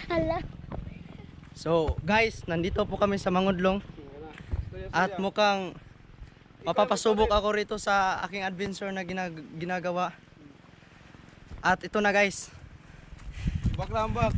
Hala. So guys, nandito po kami sa Mangudlong at mukhang mapapasubok ako rito sa aking adventure na ginagawa. At ito na, guys. Bak lang, bak.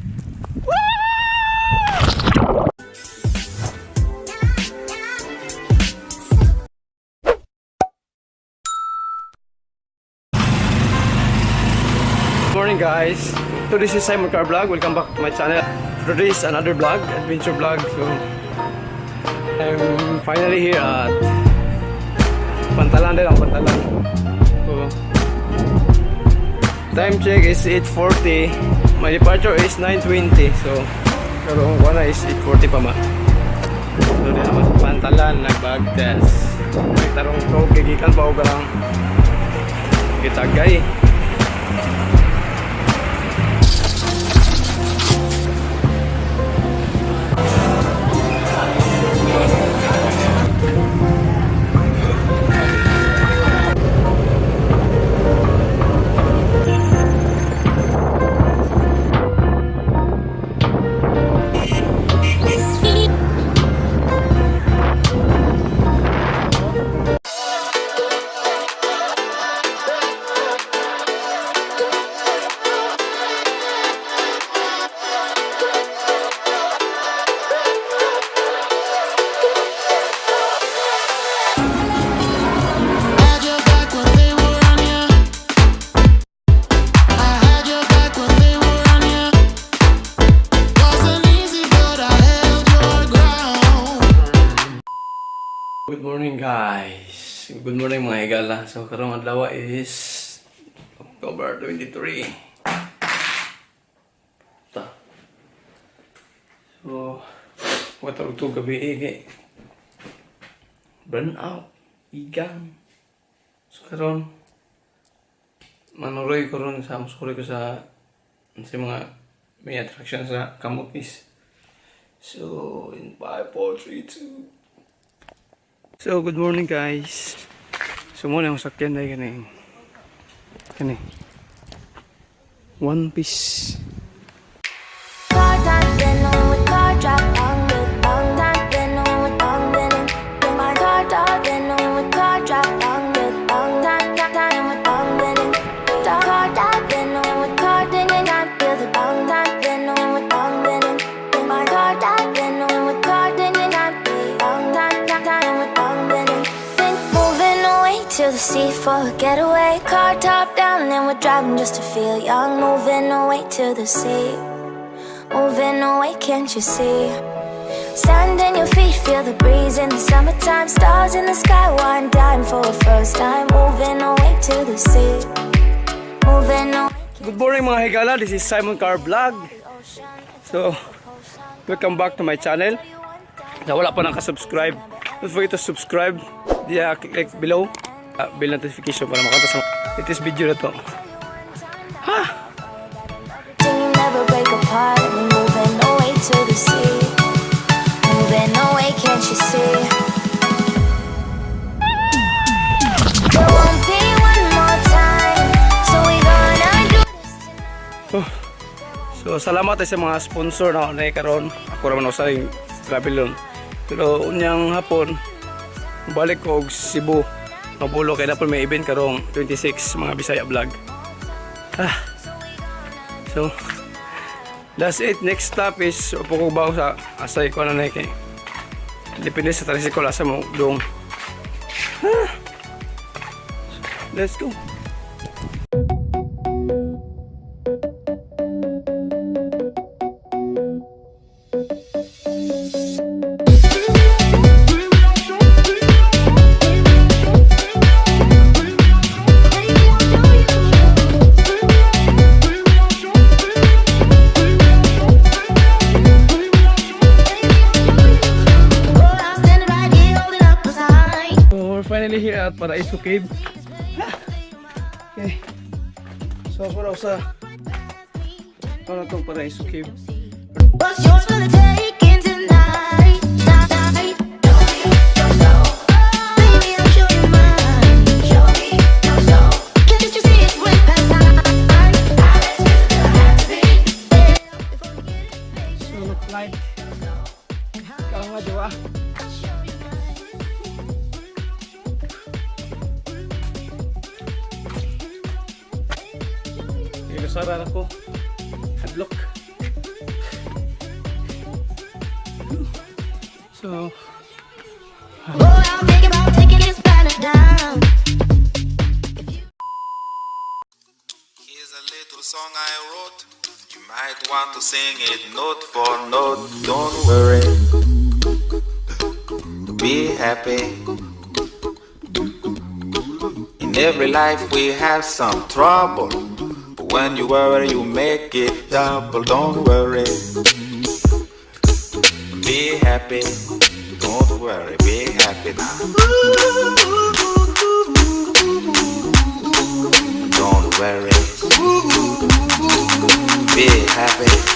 Good morning, guys. So this is Simon Car Vlog. Welcome back to my channel. Today is another vlog, adventure vlog. So I'm finally here at Pantalan din ang Pantalan. So time check is 8:40. My departure is 9:20. So pero ang kuha na is 8:40 pa ma. So di naman sa Pantalan nagbagtas. May tarong to gigikan pa og lang gitagay. Had your back when they were on ya. I had your back when they were on ya. Wasn't easy, but I held your ground. Good morning, guys. Good morning, mga higala. So karong adlaw is October 23. Ta. So what to gabi eh, kay burn out. Igang. So karon manuroy ko ron sa musuroy ko sa mga may attraction sa Camotes. So in 5, 4, 3, 2. So, good morning, guys. So, muna ang sakyan na kani. Kani. One Piece. Car top down with car drop on the on top down with on the my car top down with car drop on the on top top down with on the car top down with car then and I feel the on top down with on the my car top down with car then and I feel on top top down with on the. Think moving away to the sea for a getaway. Car top down and we're driving just to feel young. Moving away to the sea. Moving away, can't you see? Sand in your feet, feel the breeze in the summertime. Stars in the sky, one dime for a first time. Moving away to the sea. Moving away. Good morning, mga higala. This is Simon Car Vlog. So, welcome back to my channel. Na wala pa nakasubscribe, don't forget to subscribe. Yeah, click below. Bell notification para makita sa latest video na to. You never break apart. We're moving away to the sea. Moving away, can't you see? There won't be one more time, so we gonna do this tonight. So, salamat ay sa mga sponsor na ako karon. Ako raman ako sa travel loan. Pero unyang hapon, balik ko og Cebu. Mabulo kay na may event karong 26, mga Bisaya vlog. Ah. So, that's it. Next stop is upo ko ba sa asay ko na na kay. Depende sa tricycle asa mo dong. Ah. Let's go. Standing right here holding up a sign. So, we're finally here at Paraiso Cave. Okay. So, ako raw sa ano itong Paraiso Cave. What's yours for the taking tonight? Night. Baby, I'll show you mine. Show me your soul. Can't you see it's way past nine? Live. Ikaw nga, jowa. Kasara ako. Hadlock. So, Boy, I'm thinking about taking this planet down. Here's a little song I wrote. You might want to sing it note for note. Don't worry. Be happy. In every life we have some trouble. But when you worry, you make it double. Don't worry. Be happy. Don't worry. Be happy now. Don't worry. Be happy.